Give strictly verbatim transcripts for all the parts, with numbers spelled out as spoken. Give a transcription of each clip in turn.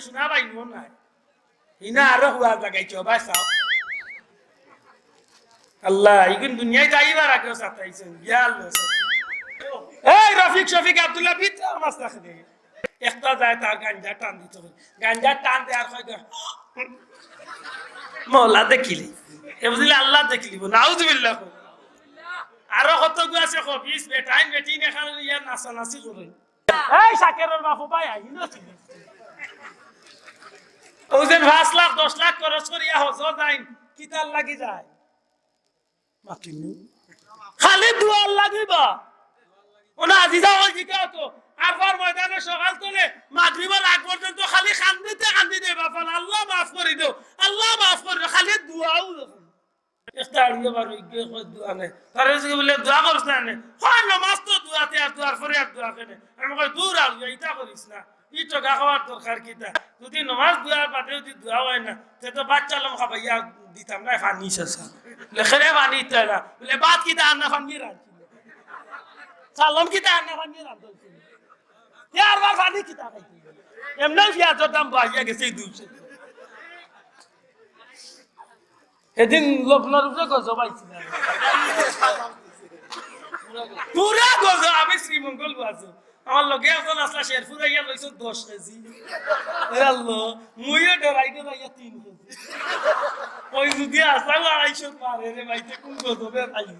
শোনা ভাই, মন নাই। ইনা আরো হুয়া লাগাইছে, ও ভাই সাহেব। আল্লাহ, ইগুন দুনিয়াত আইবার আগেও সাতাইছেন, ইয়া আল্লাহ। এই রফিক, শফিক, আব্দুল্লাহ, ভিতরে আমার সাথে। একটা যায় তার গাঞ্জা টান দিতে হবে। গাঞ্জা টান দেয় আর কয়, "মওলা দেখিলি।" এ বুঝলে আল্লাহ দেখিলি, নাউজুবিল্লাহ। আরো কত গু আছে খবিস, বেটাইন, বেটিন, এখানে ইয়া নাচানাচি করে। এই শাকেরর বাপু ভাই, আইন না ছিল। ও যে পাঁচ লাখ, দশ লাখ খরচ করিয়া হজ যাইন, কিতার লাগি যায়? মাতিনি। খালি দুয়ার লাগিবা। ওনা আজিজা ওই জিকা তো, আরবার ময়দানে সকাল তলে মাগরিবর আগ পর্যন্ত খালি কান্দিতে কান্দিতে, "বাফাল, আল্লাহ মাফ করি দেও, আল্লাহ মাফ করি দেও", খালি দুয়াও যখন। একটা আড়িয়ে বার হয়ে গিয়ে কয়, "দোয়া নেই।" তারে জিজ্ঞেস বলে, "দোয়া করিস না নে?" কয়, "নমাজ তো দোয়াতে, আর দোয়ার পরে আর দোয়া কেনে?" আমি কই, "দূর আড়িয়ে, ইটা করিস না, ই ঠগা খাওয়ার দরকার কিতা? যদি নমাজ দোয়ার বাদে যদি দোয়া হয় না, তে তো ভাত চালম খাবাইয়া দিতাম না, পানি শেষা।" বলে, "খেলে পানি দিতে না।" বলে, "ভাত কিতা আর না পানি রাখি? চালম কিতা আর না পানি রাখি?" তে আর বার পানি কিতা খাইতে? এমনিও পিয়াজর দাম বাড়িয়া গেছে এই দুইশো। এদিন লবণর উপরে গজব আইছিল। পুরা গজব, আমি শ্রীমঙ্গল বাজু। আমার লগে একজন আসলা শেরপুর আইয়া লইছে দশ কেজি। এ আল্লাহ, মুইও ডরাই ডরাইয়া তিন কেজি। ওই যদি আসলা আড়াইশো পারে রে ভাই, তে কোন গজবে আইছে?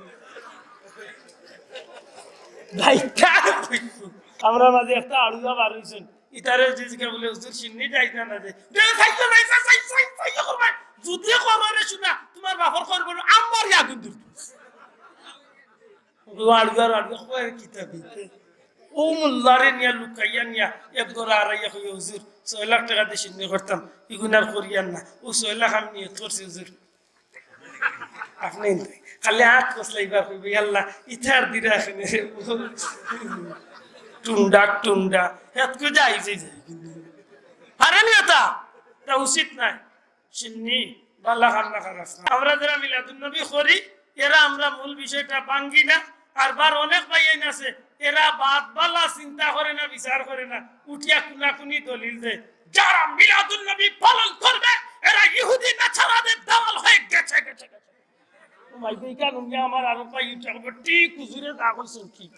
ভাই, কার কইছো? আমরা মাঝে একটা আড়ুয়া বার হইছেন। ইতারে জিজ্ঞাসা বলে, "হুজুর, শিন্নি যাইতা না যে?" দে, চাইতো না, চাই, চাই, চাই, চাই, করবে। যদি করো রে শোনা, তোমার বাপর করবো না, আমার ইয়া আগুন ধরতো। ও আড়ুয়ার আড়ুয়া, কয় কিতা দিতে? ও মোল্লারে নিয়া লুকাইয়া নিয়া এক ঘর আড়াইয়া কই, "হুজুর, ছয় লাখ টাকা দিয়ে শিন্নি করতাম, ইগুন আর করিয়ার না। ও ছয় লাখ আমি নিয়ত করছি হুজুর।" আপনি খালি হাত কসলাইবা কইবে, "আল্লাহ, ইতার দিরা এখানে।" টুন্ডা, টুন্ডা। হেত কই যাই, যাই, যাই। আরে নি এটা, এটা উচিত নাই। শিন্নি, বালা খান না খারাপ না। আমরা যারা মিলাদুন নবী করি, এরা আমরা মূল বিষয়টা ভাঙ্গি না। আর বার অনেক ভাইয়াইন আছে, এরা বাদ বালা চিন্তা করে না, বিচার করে না, উঠিয়া কুনাকুনি দলিল দেয়। যারা মিলাদুন নবী পালন করবে, এরা ইহুদি নাছারাদের দালাল হয়ে গেছে, গেছে, গেছে। ও ভাই, এই কারণে আমার আরো ভাই উঠে হবে, ঠিক হুজুরে যা কইছেন ঠিক।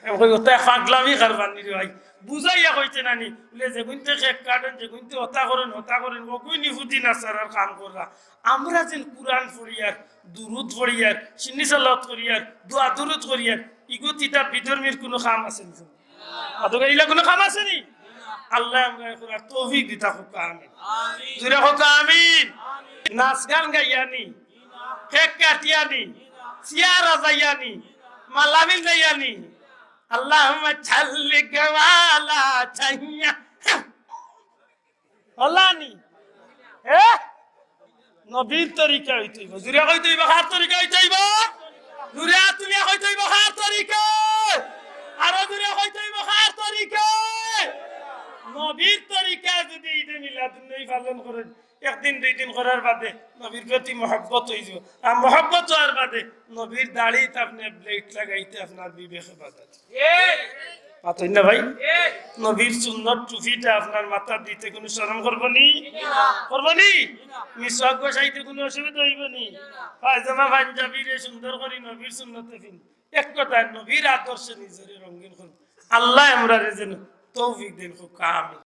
আমি কই, "ওটা পাগলামি কারবার নি রে ভাই, বুঝাইয়া কইতে না নি।" বলে, "যেগুনতে কেক কাটেন, যেগুনতে হতা করেন, হতা করেন, ওগুন ইহুদি নাছারার কাম কররা।" আমরা যেন কোরআন পড়িয়ার, দুরুদ পড়িয়ার, শিন্নি সালাত করিয়ার, দোয়া দুরুদ করিয়ার, ইগু তিতা বিধর্মীর কোনো কাম আছে নি? আদৌ ইলা কোনো কাম আছে নি? আল্লাহ আমরা এখন আর তৌফিক দিতা হোক, আমিন। জুরে হোক, আমিন। নাচ গান গাইয়া নি, কেক কাটিয়া নি, চেয়ারা যাইয়া নি, মালামিল যাইয়া নি। আল্লাহুম্মা সাল্লি গাওয়ালা চাইয়া। আল্লাহ নি? এ? নবীর তরিকা হইতে হইব। জুরে কইতে হইব, কার তরিকা হইতে হইব? জুরে তুলিয়া কইতে হইব, কার তরিকা? আরো জুরে কইতে হইব, কার তরিকা? নবীর তরিকা যদি ঈদে মিলাদুন নবী পালন করেন, একদিন দুই দিন করার বাদে নবীর প্রতি মহব্বত হয়ে যাবে। আর মহব্বত হওয়ার বাদে নবীর দাড়িত আপনি ব্লেড লাগাইতে আপনার বিবেকে বাধা দিবে। মাতইন না ভাই? নবীর সুন্নত টুপিটা আপনার মাথাত দিতে কোনো শরম করবো নি? করবো নি? মিসওয়াক ঘষাইতে কোনো অসুবিধা হইব নি? পায়জামা পাঞ্জাবিরে সুন্দর করি নবীর সুন্নতে ফিন। এক কথায় নবীর আদর্শে নিজেরে রঙিন করুন। আল্লাহ আমরারে যেন তৌফিক দেন, খুব কামিল।